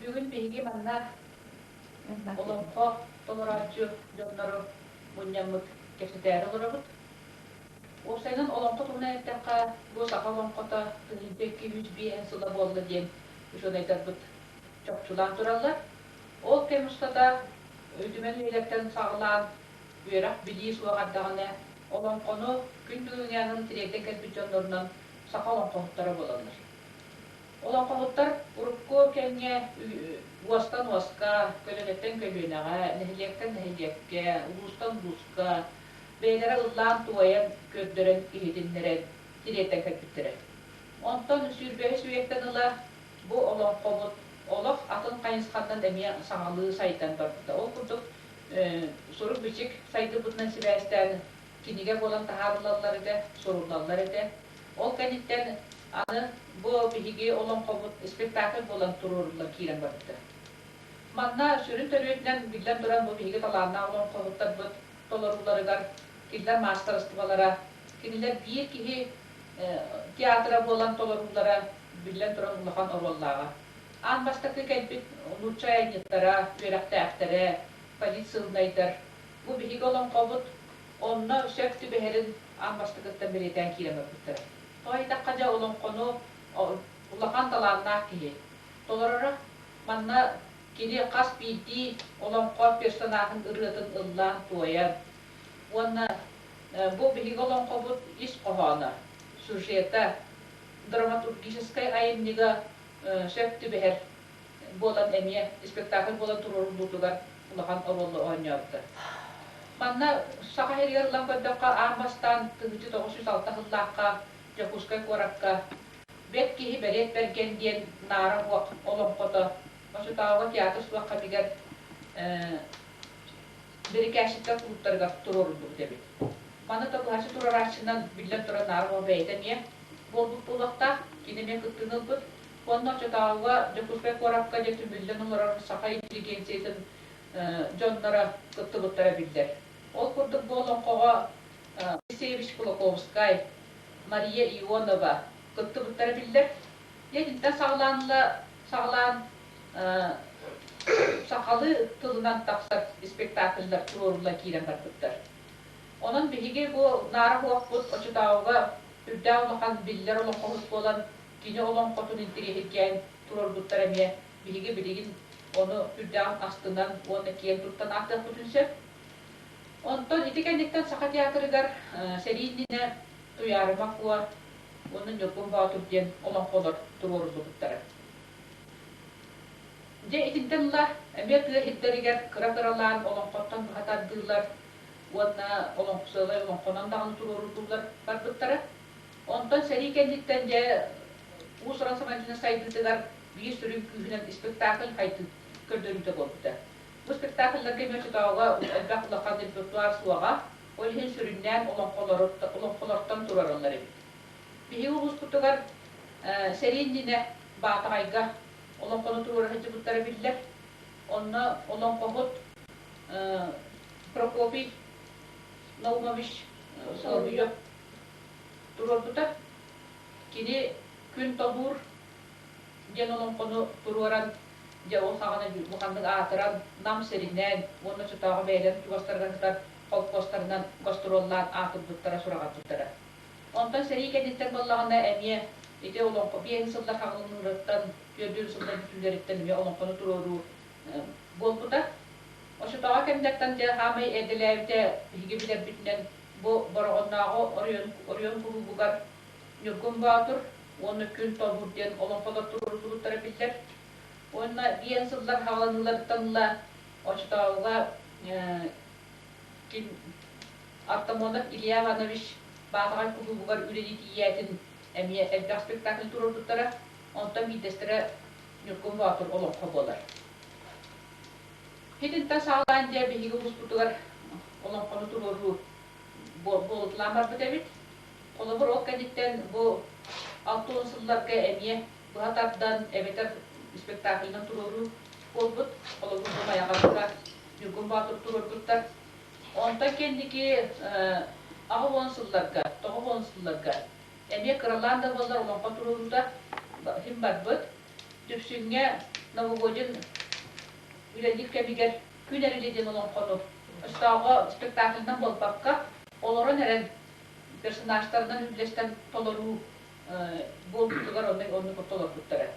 Бүгүн биһиги манна олоҥхо толорооччу дьоннору мунньаммыт кэпсэтээри олоробут. Уопсайынан олоҥхо туһунан эттэххэ, бу саха олоҥхото 1205 сыла буолла диэн учуонайдарбыт чопчулаан тураллар. Ол кэм устата үтүмэн үйэлэртэн саҕалаан үөрэх-билии суох эрдэҕинэ олоҥхону күн бүгүҥҥээҥин тириэрдэн кэлбит дьоннорунан саха олоҥхоһуттара буолаллар. Олоҥхоһуттар урукку кэмҥэ уостан уоска, көлүөнэттэн көлүөнэҕэ, нэһилиэктэн нэһилиэккэ, улуустан улууска бэйэлэрэ ыллаан-туойан, көрдөрөн, иһитиннэрэн тириэрдэн кэлбиттэрэ. Онтон сүүрбэһис үйэттэн ыла бу олоҥхобут олох атын хайысханан эмиэ саҥалыы сайдан барбыта. Ол курдук сурук-бичик сайдыбытынан сибээстээн кинигэ буолан таһаарыллаллар этэ, суруллаллар этэ. Ол кэнниттэн аны бу биһиги олоҥхобут спектакль буолан туруоруллан киирэн барбыта. Манна сүрүн төрүөтүнэн биллэн туран бу биһиги талааннаах олоҥхоһуттарбыт толорууларыгар кинилэр маастарыстыбалара, кинилэр биир киһи театра буолан толоруулара биллэн туран улахан оруоллааҕа. Аан бастакы кэлбит нуучча айанньыттара, үөрэхтээхтэрэ, политсыылынайдар бу биһиги олоҥхобут онно сөп түбэһэрин аан бастакыттан бэлиэтээн киирэн барбыттара. Тоҕо диэтэххэ дьэ олоҥхону улахан талааннаах киһи толороро. Манна кини хас биирдии олоҥхо персонаһын ырыатын ыллаан-туойан уонна бу биһиги олоҥхобут ис хоһооно, сюжета, драматургическай айымньыга сөп түбэһэр буолан эмиэ спектакль буолан туруоруллуутугар улахан оруолу оонньообута. Манна Саха сиригэр ылан көрдөххө, аан бастаан 1906 сыллаахха Дьокуускай куоракка Бэт киһи Бэриэт Бэргэн диэн Наара уох олоҥхото Очутауга театр суох кэмигэр бирикээсчиттэр кулууптарыгар туруоруллубут эбит. Маны тобуһаччы туруорааччынан биллэн туран Наара уох бэйэтэ эмиэ буолбут буолуохтаах, кини эмиэ кыттыыны ылбыт. Уонна оччотооҕуга Дьокуускай куоракка дьэ түмүллэн олорор саха интеллигенциятын дьонноро кыттыбыттара биллэр. Ол курдук бу олоҥхоҕо Алексеевич Кулаковскай, Мария Ионова кыттыбыттара биллэр. Дьэ итинтэн саҕалаан саҕалаан сахалыы тылынан тахсар спектакльлар туруоруллан киирэн барбыттар. Онон биһиги бу Наара Уохпут оччотооҕуга үрдээх улахан биллэр олоҥхоһут буолан кини олоҥхотун интириэһиргээн туруорбуттара эмиэ биһиги билигин ону үрдээҕин астынан уонна киэн туттан ааттыахпытын сөп. Онтон ити кэнниттэн Саха театрыгар сэрии иннинэ Туйаарыма Куо уонна Ньургун Боотур диэн олоҥхолор туруоруллубуттара. Дьэ итинтэн ыла эмиэ тыа сирдэригэр кыра-кыралаан олоҥхоттон быһа тардыылар уонна олоҥхо олоҥхонон даҕаны туруоруллуулар барбыттара. Онтон сэрии кэнниттэн дьэ уус-уран самодельнай сайдыытыгар биир сүрүн күүһүнэн спектакль хайдыы көрдөрүүтэ буолбута. Бу спектакльларга эмиэ оччотооҕуга элбэх улахан репертуар суоҕа, ол иһин сүрүннээн олоҥхолортон туруораллар эбит. Биһиги улууспутугар сэрии иннинэ Баатаҕайга олоҥхону туруора сылдьыбыттара биллэр. Онно олоҥхоһут Прокопий Наумович Соловьев туруорбута. Кини Күн Тобуур диэн олоҥхону туруоран, дьэ ол саҕана улаханнык аатыран, Нам сиринэн уонна оччотооҕу бэйэлэрин чугастарыгар сытар холкуостарынан гастроллаан аатырбыттара, сураҕырбыттара. Онтон сэрии кэнниттэн буоллаҕына эмиэ ити олоҥхо биэһин сыллар хаҕылыныырыттан, түөрдүн сыллар бүтүүлэриттэн эмиэ олоҥхону туруоруу буолбута. Оччотооҕу кэмнэртэн дьэ саамай эрдэлээбитэ биһиги билэрбитинэн бу Бороҕоннооҕу оройуон кулуубугар Ньургун Боотур уонна Күн Тобур диэн олоҥхолор туруоруллубуттара биллэр. Уонна биэн сыллар хаҕыланыыларыттан ыла оччотооҕуга ким Артамонов Илья Иванович Баатаҕай кулуубугар үлэлии тиийээтин эмиэ элбэх спектакль туруорбуттара. Онтон биирдэстэрэ Ньургун Боотур олоҥхо буолар. Итинтэн саҕалаан дьэ биһиги улууспутугар олоҥхону туруоруу буолуталаан барбыт эбит. Холобур, ол кэнниттэн бу 60 сылларга эмиэ быһа тардан эбэтэр спектаклынан туруоруу буолбут. Холобур, бу Майаҕаска Ньургун Боотур туруорбуттар. Онтон кэнники 80 сылларга, 90 сылларга эмиэ кыралаан да буоллар олоҥхо туруоруута син барбыт. Дүпсүҥҥэ. Новогодин үлэлиир кэмигэр Күн Эрили диэн олоҥхону өстөөҕө спектаклынан буолбакка, олорон эрэн персонажтарынан үллэстэн толоруу буолбутугар оннук толорбуттара.